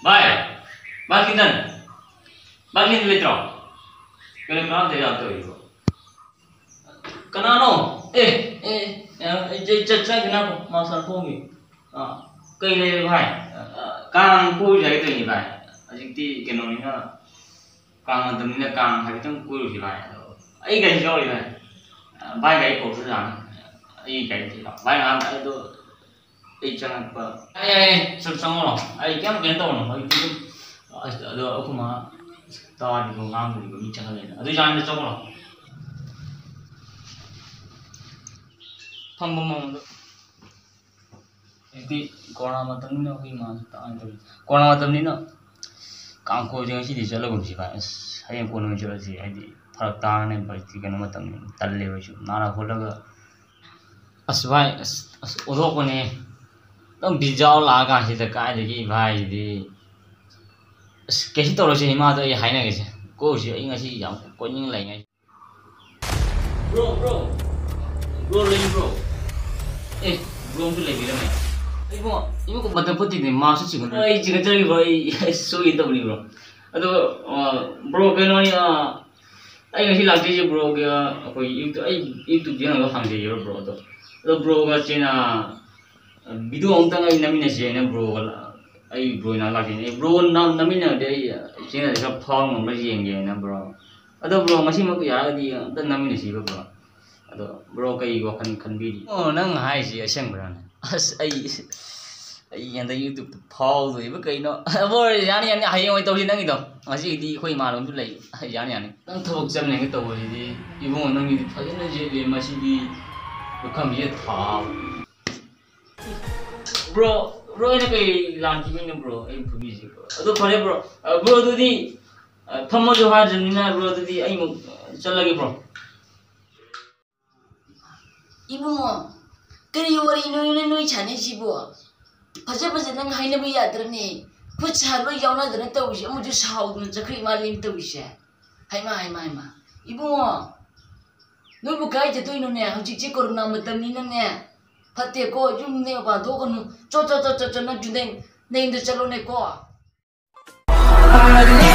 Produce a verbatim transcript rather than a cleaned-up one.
ꯚꯥꯏ, ꯚꯥꯏ ꯀꯤꯇꯟ, ꯚꯥꯏ ꯀꯤꯇꯟ ꯂꯩꯇ꯭ꯔꯣ? ꯀꯩꯅꯣ ꯀꯅꯥꯝꯇ ꯌꯥꯗ ꯇꯧꯔꯤꯕꯣ? ꯀꯅꯥꯅꯣ? ꯑꯦ, ꯑꯦ, ꯑꯦ, ꯑꯩ ꯆꯠ-, ꯆꯠ-, ꯆꯠꯈꯤꯅꯕ ꯃꯥꯁꯇꯔ ꯊꯣꯡꯒꯤ꯫ ꯑꯥ, ꯀꯩ ꯂꯩꯔꯦ ꯚꯥꯏ? ꯑꯥ, ꯀꯥꯡ ꯀꯣꯏꯔꯨꯁꯦ ꯍꯥꯏꯒꯦ ꯇꯧꯔꯤꯅꯤ ꯚꯥꯏ꯫ ꯍꯧꯖꯤꯛꯇꯤ ꯀꯩꯅꯣꯅꯤꯅ, ꯀꯥꯡ ꯃꯇꯝꯅꯤꯅ ꯀꯥꯡ ꯍꯥꯏꯐꯦꯠꯇꯪ ꯀꯣꯏꯔꯨꯁꯤ ꯚꯥꯏ꯫ ꯑꯗꯣ ꯑꯩ ꯒꯥꯔꯤꯁꯨ ꯌꯥꯎꯔꯤ ꯚꯥꯏ꯫ ꯑꯥ, ꯚꯥꯏ ꯒꯥꯔꯤ ꯀꯧꯔꯁꯨ ꯌꯥꯅꯤ꯫ ꯑꯩ ꯒꯥꯔꯤ ꯊꯤꯜꯂꯣ꯫ ꯚꯥꯏ ꯉꯥꯏꯍꯥꯛ ꯑꯩꯗꯣ ꯑꯩ ꯆꯪꯉꯛꯄ꯫ ꯌꯥꯏ, ꯌꯥꯏ, ꯌꯥꯏ꯫ ꯁꯨꯝ ꯆꯪꯉꯛꯑꯣ꯫ ꯑꯩ ꯀꯩꯝ ꯀꯩꯅꯣ ꯇꯧꯔꯨꯅꯨ꯫ ꯍꯧꯖꯤꯛꯇꯤ ꯑꯗꯨꯝ, ꯑꯁ, ꯑꯗꯣ ꯑꯩꯈꯣꯏ ꯃꯥ ꯇꯥꯔꯤꯕ ꯉꯥꯡꯗꯣꯔꯤꯕ ꯃꯤ ꯆꯪꯍꯜꯂꯦꯅ꯫ ꯑꯗꯨꯏ ꯆꯥꯡꯗ ꯆꯪꯉꯛꯑꯣ꯫ ꯐꯝꯕ ꯃꯑꯣꯡꯗ꯫ ꯍꯧꯖꯤꯛꯇꯤ ꯀꯣꯔꯣꯅꯥ ꯃꯇꯝꯅꯤꯅ ꯑꯩꯈꯣꯏ ꯏꯃꯥꯁꯨ ꯇꯥꯛꯑꯅꯤ ꯇꯧꯔꯤ꯫ ꯀꯣꯔꯣꯅꯥ ꯃꯇꯝꯅꯤꯅ ꯀꯥꯡ ꯀꯣꯏꯕꯁꯦ ꯉꯁꯤꯗꯤ ꯆꯠꯂꯒꯨꯝꯁꯤ ꯚꯥꯏ꯫ ꯑꯁ, ꯍꯌꯦꯡ ꯀꯣꯟꯅ ꯑꯣꯏꯅ ꯆꯠꯂꯁꯤ꯫ ꯍꯥꯏꯗꯤ ꯐꯔꯛ ꯇꯥꯔꯅꯦꯕ ꯍꯧꯖꯤꯛꯇꯤ ꯀꯩꯅꯣ ꯃꯇꯝꯅꯤꯅ꯫ ꯇꯜꯂꯦꯕ ꯑꯩꯁꯨ ꯅꯥꯔꯛ ꯈꯣꯠꯂꯒ꯫ ꯑꯁ ꯚꯥꯏ, ꯑꯁ, ꯑꯁ, ꯑꯣꯟꯊꯣꯛꯄꯅꯦ꯫ ꯑꯗꯨꯝ ꯕꯤꯠ ꯌꯥꯎ ꯂꯥꯛꯑꯀꯥꯟꯁꯤꯗ ꯀꯥꯏꯗꯒꯤ ꯚꯥꯏꯗꯤ꯫ ꯑꯁ, ꯀꯩꯁꯨ ꯇꯧꯔꯁꯦ, ꯏꯃꯥꯗꯣ ꯑꯩ ꯍꯥꯏꯅꯒꯦꯁꯦ꯫ ꯀꯣꯏꯔꯨꯁꯤ, ꯑꯩ ꯉꯁꯤ ꯌꯥꯝ ꯀꯣꯏꯅꯤꯡ ꯂꯩꯉꯩ꯫ Bro, bro. Bro, ꯂꯩꯕ꯭ꯔꯣ? ꯑꯦ, bro ꯑꯃꯁꯨ ꯂꯩꯕꯤꯔꯝꯃꯦ꯫ ꯑꯩꯕꯨ, ꯏꯕꯨꯡꯉꯣ ꯃꯇꯝ ꯐꯠꯇꯦꯅꯦ, ꯃꯥꯁꯨ ꯆꯤꯡꯈꯠ-, ꯑꯩ ꯆꯤꯡꯈꯠꯆꯔꯤꯕ꯭ꯔꯣ? ꯑꯩ, ꯑꯩ ꯁꯣꯏꯒꯦ ꯇꯧꯕꯅꯤꯕ꯭ꯔꯣ? ꯑꯗꯣ, ꯑ, bro, ꯀꯩꯅꯣ, ꯑꯩ, ꯑ, ꯑꯩ ꯉꯁꯤ ꯂꯥꯛꯆꯩꯁꯦ broꯒ ꯑꯩꯈꯣꯏ YouTube, ꯑꯩ YouTube channelꯗꯣ ꯍꯥꯡꯖꯩꯌꯦꯕ bro ꯑꯗꯣ꯫ ꯑꯗꯣ broꯒ ꯆꯦꯅ video ꯑꯃꯨꯛꯇꯪ ꯑꯩ ꯅꯝꯃꯤꯟꯅꯁꯤ ꯍꯥꯏꯅ broꯒ ꯂ-, ꯑꯩ bro ꯅꯥ ꯂꯥꯛꯆꯩꯅꯦ꯫ ꯑꯩ bro ꯅꯝ-, ꯅꯝꯃꯤꯟꯅꯔꯗꯤ ꯑꯩ channelꯁꯦ ꯈꯔ ꯐꯥꯎ ꯉꯝꯕ꯭ꯔꯥ ꯌꯦꯡꯒꯦ ꯍꯥꯏꯅ bro꯫ ꯑꯗꯣ bro ꯃꯁꯤꯃꯛ ꯌꯥꯔꯒꯗꯤ ꯑꯝꯇ ꯅꯝꯃꯤꯟꯅꯁꯤꯕ bro꯫ ꯑꯗꯣ bro ꯀꯩ ꯋꯥꯈꯜ ꯈꯟꯕꯤꯔꯤ? ꯑꯣ, ꯅꯪ ꯍꯥꯏꯁꯤ ꯑꯁꯦꯡꯕ꯭ꯔꯥꯅꯦ? ꯑꯁ, ꯑꯩ, ꯑꯩ ꯍꯟꯗꯛ YouTubeꯇ ꯐꯥꯎꯗꯣꯏꯕ ꯀꯩꯅꯣ? Bro, ꯌꯥꯅꯤ, ꯌꯥꯅꯤ, ꯍꯌꯦꯡ ꯑꯣꯏꯅ ꯇꯧꯁꯤ ꯅꯪꯒꯤꯗꯣ꯫ ꯉꯁꯤꯒꯤꯗꯤ ꯑꯩꯈꯣꯏ ꯏꯃꯥꯟꯅꯕꯁꯨ ꯂꯩ꯫ ꯌꯥꯅꯤ, ꯌꯥꯅꯤ꯫ ꯅꯪ ꯊꯕꯛ ꯆꯠꯅꯤꯡꯉꯦ ꯇꯧꯕꯁꯤꯗꯤ, ꯏꯕꯨꯡꯉꯣ, ꯅꯪꯒꯤꯗꯤ ꯐꯖꯅ ꯌꯦꯠꯂꯦ꯫ ꯃꯁꯤꯗꯤ ꯄꯨꯈꯝꯁꯦ ꯊꯥꯕ꯫ Bro, bro, ꯑꯩꯅ ꯀꯩ ꯂꯥꯟꯈꯤꯕꯩꯅꯣ bro ꯑꯩ ꯐꯨꯕꯤꯁꯦ bro? ꯑꯗꯨ ꯐꯔꯦ bro꯫ ꯑ, bro, ꯑꯗꯨꯗꯤ, ꯑ, ꯐꯝꯃꯁꯨ ꯍꯥꯏꯗ꯭ꯔꯕꯅꯤꯅ bro, ꯑꯗꯨꯗꯤ ꯑꯩ ꯑꯃꯨꯛ ꯆꯠꯂꯒꯦ bro꯫ ꯏꯕꯨꯡꯉꯣ, ꯀꯔꯤ ꯋꯥꯔꯤꯅꯣ ꯅꯣꯏ, ꯅꯣꯏ ꯁꯥꯟꯅꯩꯁꯤꯕꯣ? ꯐꯖ ꯐꯖꯅ ꯍꯥꯏꯅꯕ ꯌꯥꯗ꯭ꯔꯅꯦ? ꯈꯨꯠ ꯁꯥ ꯂꯣꯏ ꯌꯥꯎꯅꯗꯅ ꯇꯧꯔꯤꯁꯦ, ꯑꯃꯁꯨ ꯁꯥꯎꯗꯅ ꯆꯠꯈ꯭ꯔꯤ ꯃꯥꯜꯂꯦꯅ ꯇꯧꯔꯤꯁꯦ꯫ ꯍꯩꯃꯥ, ꯍꯩꯃꯥ, ꯍꯩꯃꯥ꯫ ꯏꯕꯨꯡꯉꯣ, ꯅꯣꯏꯕꯨ ꯀꯥꯏ ꯆꯠꯇꯣꯏꯅꯣꯅꯦ? ꯍꯧꯖꯤꯛꯁꯦ ꯀꯣꯔꯣꯅꯥ ꯃꯇꯝꯅꯤꯅꯅꯦ, ꯐꯠꯇꯦꯀꯣ, ꯌꯨꯝꯗꯩ ꯃꯄꯥꯟ ꯊꯣꯛꯀꯅꯨ꯫ ꯆꯣ, ꯆꯣ, ꯆꯣ, ꯆꯣ, ꯆꯣ, ꯅꯪꯁꯨ ꯅꯪ ꯅꯌꯨꯝꯗ ꯆꯠꯂꯣꯅꯦꯀꯣ꯫ Party